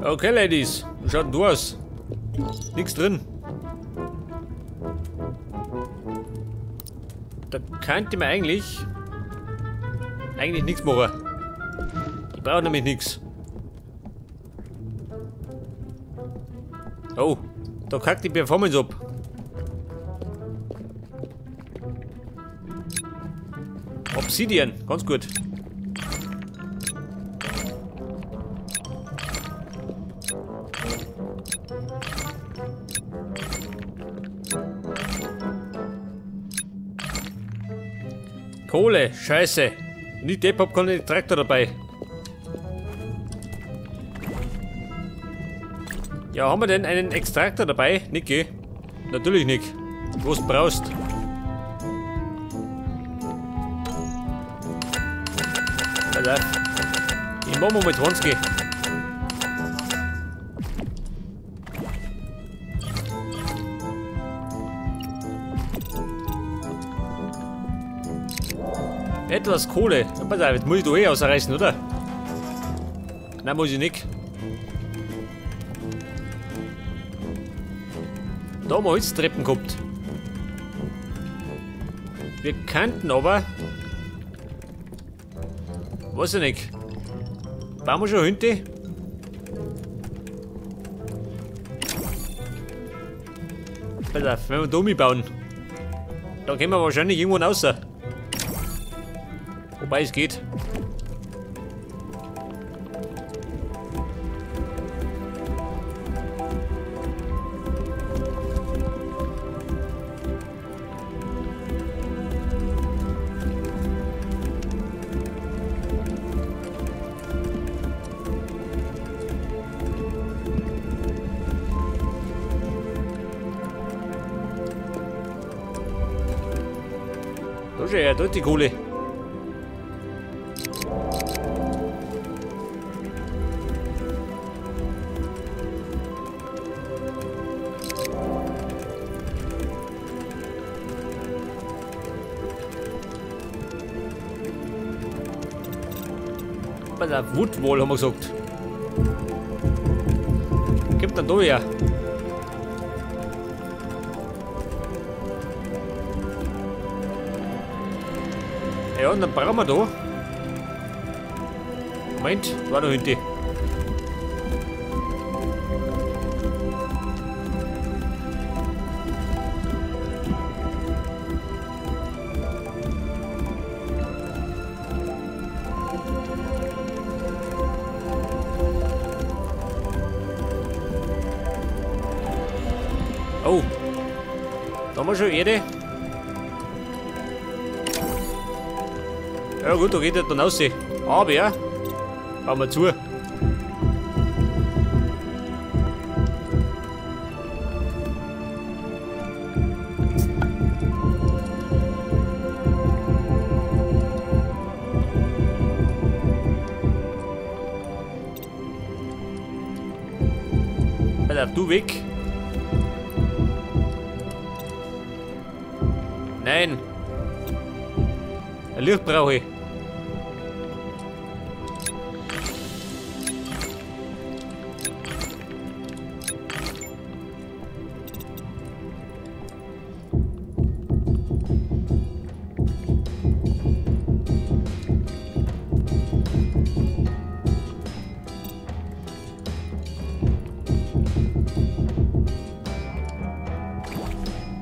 Okay, Ladies. Wie schaut denn du aus? Nix drin. Da könnte man eigentlich nichts machen. Ich brauche nämlich nichts. Oh, da kackt die Performance ab. Obsidian, ganz gut. Kohle, scheiße. Nicht Depp, hab keinen Traktor dabei. Ja, haben wir denn einen Extraktor dabei? Niki? Natürlich nicht. Was brauchst? Pass auf. Ich mach mal 20. Etwas Kohle. Ja, pass auf, jetzt muss ich da eh ausreißen, oder? Nein, muss ich nicht. Da haben wir Holztreppen gehabt. Wir könnten aber... Weiß ich nicht. Bauen wir schon hinten? Pass auf, wenn wir da bauen, dann können wir wahrscheinlich irgendwann raus. Wobei es geht. Da ist ja, da ist die Kohle. Pass auf, Woodwall haben wir gesagt. Kommt dann da her. Ja, und dann brauchen wir da. Moment, war noch hinten. Oh, da haben wir schon Erde. Ja gut, da geht er dann raus. Aber ja, bauen wir zu. Pass auf, du weg. Nein. Ein Licht brauche ich.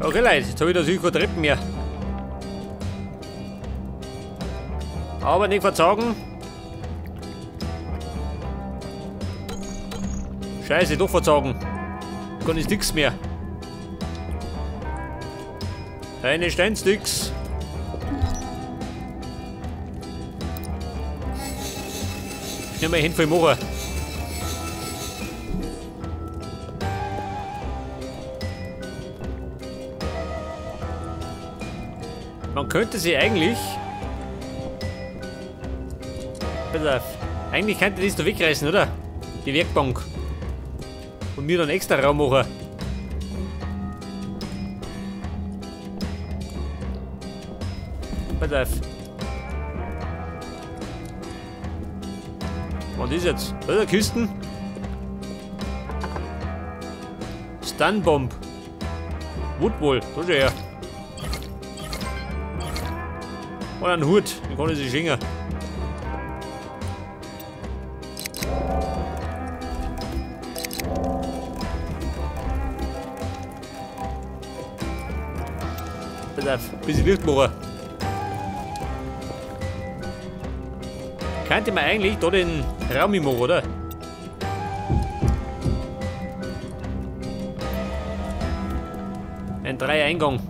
Okay Leute, jetzt habe ich natürlich keine Treppen mehr. Aber nicht verzagen. Scheiße, doch verzagen. Kann ich nix mehr. Keine Steinsticks. Ich nehme mal hin für Mocher. Man könnte sie eigentlich... Pass auf. Eigentlich könnte das da wegreißen, oder? Die Werkbank. Und mir dann extra Raum machen. Pass auf. Was ist jetzt? Da ist eine Kisten. Stun Bomb. Woodwall, da schau her. Und ein Hut, den kann ich sich schenken. Pass auf, ein bisschen Licht machen. Könnte man eigentlich da den Raum machen, oder? Ein 3-Eingang.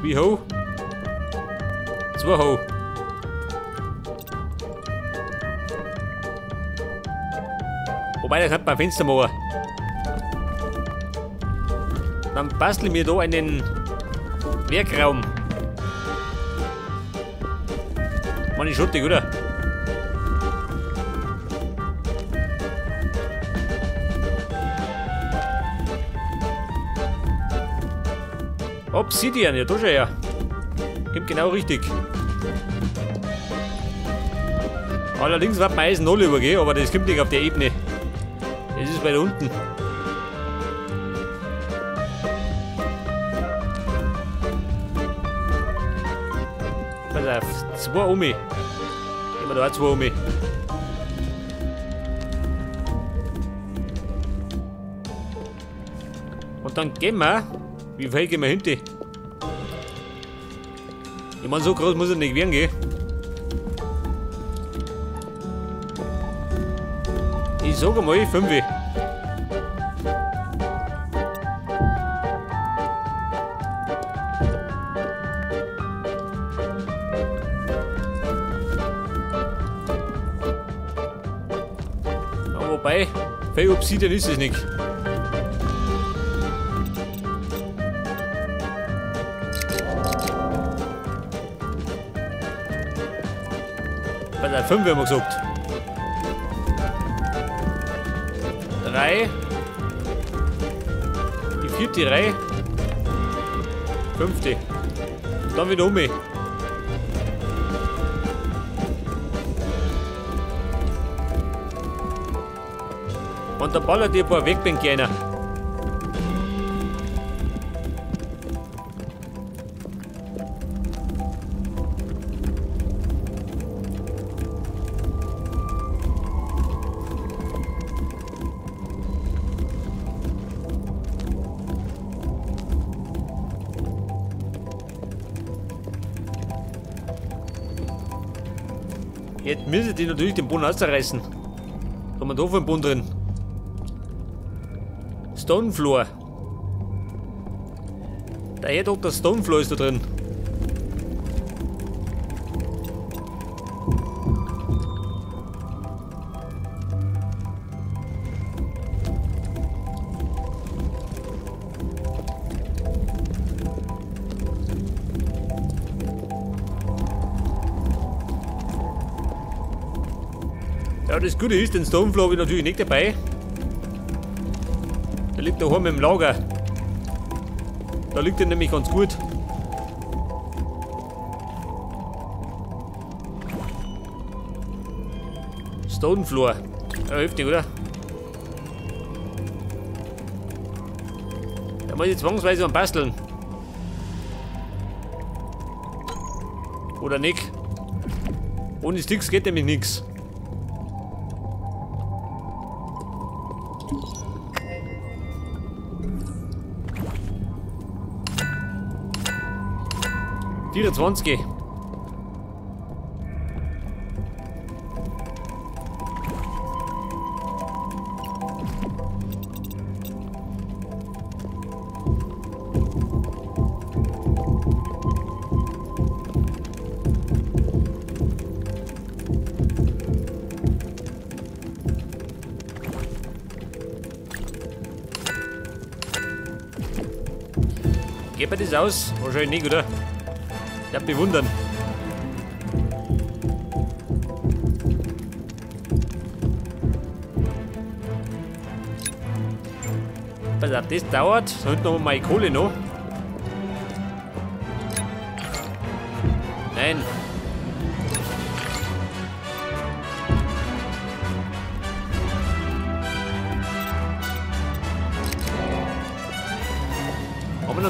Wie hoch? 2 hoch. Wobei, da könnte man ein Fenster machen. Dann bastel ich mir da einen Werkraum. Mann, ist schuttig, oder? Obsidian, ja, da schau her. Kommt genau richtig. Allerdings wird mein Eisen noch übergehen, aber das kommt nicht auf der Ebene. Das ist weiter unten. Pass auf, 2 um. Gehen wir da auch 2 um. Und dann gehen wir. Wie viel gehen wir hinten? Ich meine, so groß muss er nicht werden, gell? Ich sag einmal 5. Ja, wobei, viel Obsidian ist es nicht. Bei 5 haben wir gesagt. 3. Die 4. Reihe. 5. Und dann wieder um. Und dann ballert die ein paar Wegbänke rein. Jetzt müssen die natürlich den Boden ausreißen. Da haben wir da einen Boden drin. Stonefloor. Der Herr Dr. Stonefloor ist da drin. Ja, das Gute ist, den Stonefloor habe ich natürlich nicht dabei. Der liegt daheim im Lager. Da liegt er nämlich ganz gut. Stonefloor. Ja, heftig, oder? Da muss ich zwangsweise am basteln. Oder nicht? Ohne Sticks geht nämlich nichts. $24. Geht mir das aus? Wahrscheinlich nicht, oder? Ich hab mich wundern. Pass auf, das dauert. Da hinten haben wir meine Kohle noch. Nein.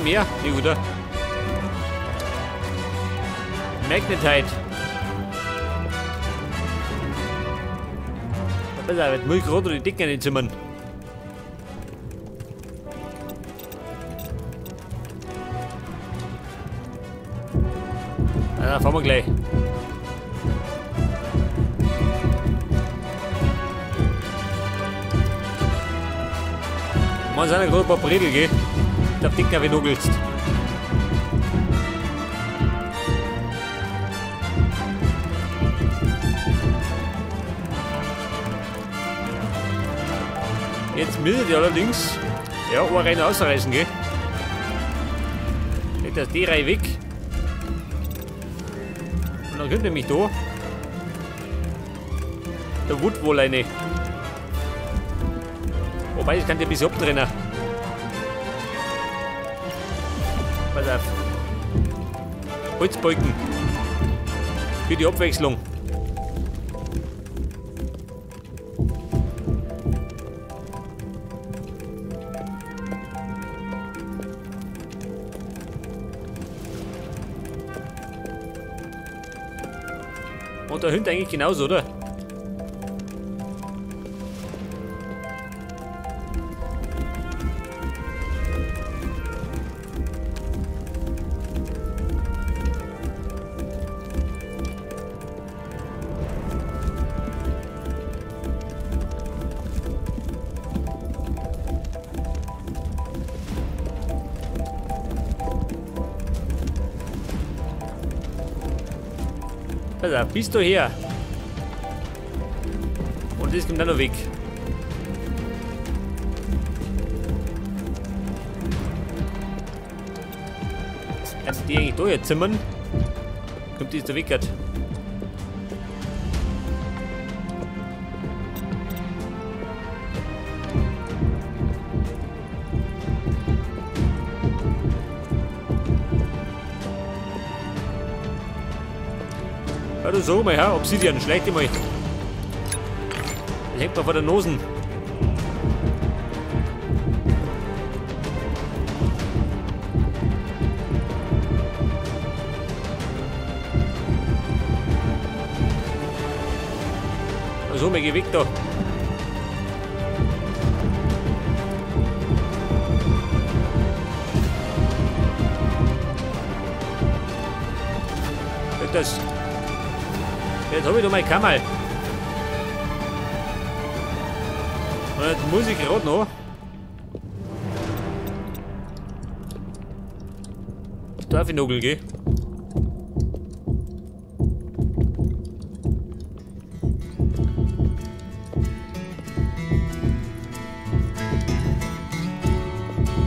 noch mehr? Nee, oder? Magnetite. Pass auf, jetzt muss ich gerade die Decke in die Zimmern. Ah, fahren wir gleich. Man sind ja gerade ein paar Bredel, gell? Der Dicker wie nugelst. Jetzt müssen die allerdings ja, eine Reihe ausreißen, gell? Nicht, dass die Reihe weg. Und dann kommt nämlich da der Woodwall rein. Wobei, ich kann die ein bisschen abtrennen. Pass auf. Holzbalken. Für die Abwechslung. Und da hinten eigentlich genauso, oder? Pass auf, bist du her? Und das kommt dann noch weg. Kannst du die eigentlich da jetzt zimmern? Kommt die da weg? Hat. Ja, du sag mal, ja, Obsidian, schlecht mal. Das hängt mir vor der Nosen. So, mal geh weg da. Das. Jetzt habe ich doch meine Kammer. Und jetzt muss ich gerade noch. Darf ich Nogel gehen?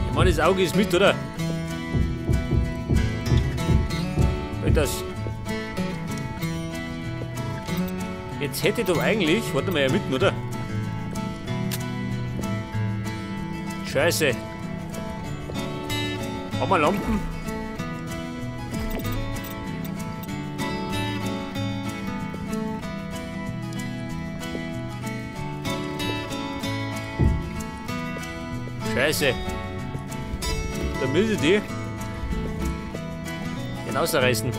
Ich meine, das Auge ist mit, oder? Das. Jetzt hätte ich doch eigentlich. Warte mal, ja mitten, oder? Scheiße. Haben wir Lampen? Scheiße. Da müssen die den ausreißen.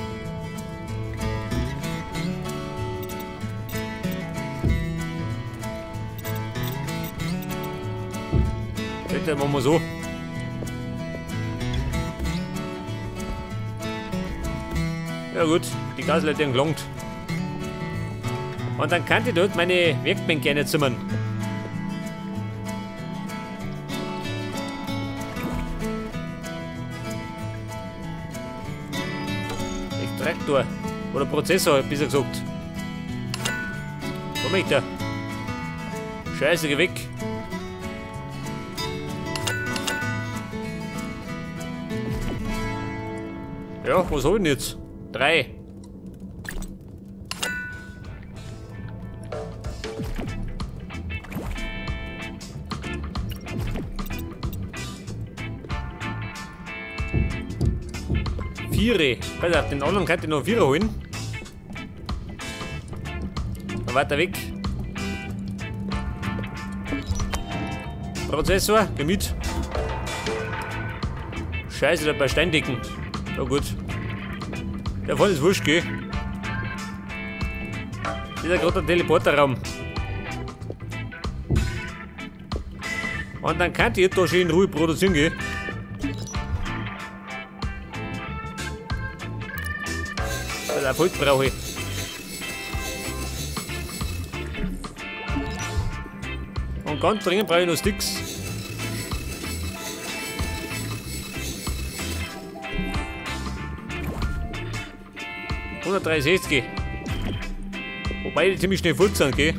Bitte machen wir so. Ja gut, die Gasleitung gelangt. Und dann kann ich dort meine Werkbänke reinzimmern. Extraktor oder Prozessor, besser gesagt. Komm ich da? Scheiße, geh weg. Ja, was hab ich denn jetzt? 3. Viere. Pass auf, den anderen kann ich noch 4 holen. Dann weiter weg. Prozessor, geh mit. Scheiße, da bei Steindecken. Na gut. Der vorne ist wurscht, gell? Das ist ja gerade ein Teleporterraum. Und dann könnt ihr da schön in Ruhe produzieren, gell? Weil auch Holz brauche ich. Und ganz dringend brauche ich noch Sticks. 163. Wobei die ziemlich schnell voll sind, gell?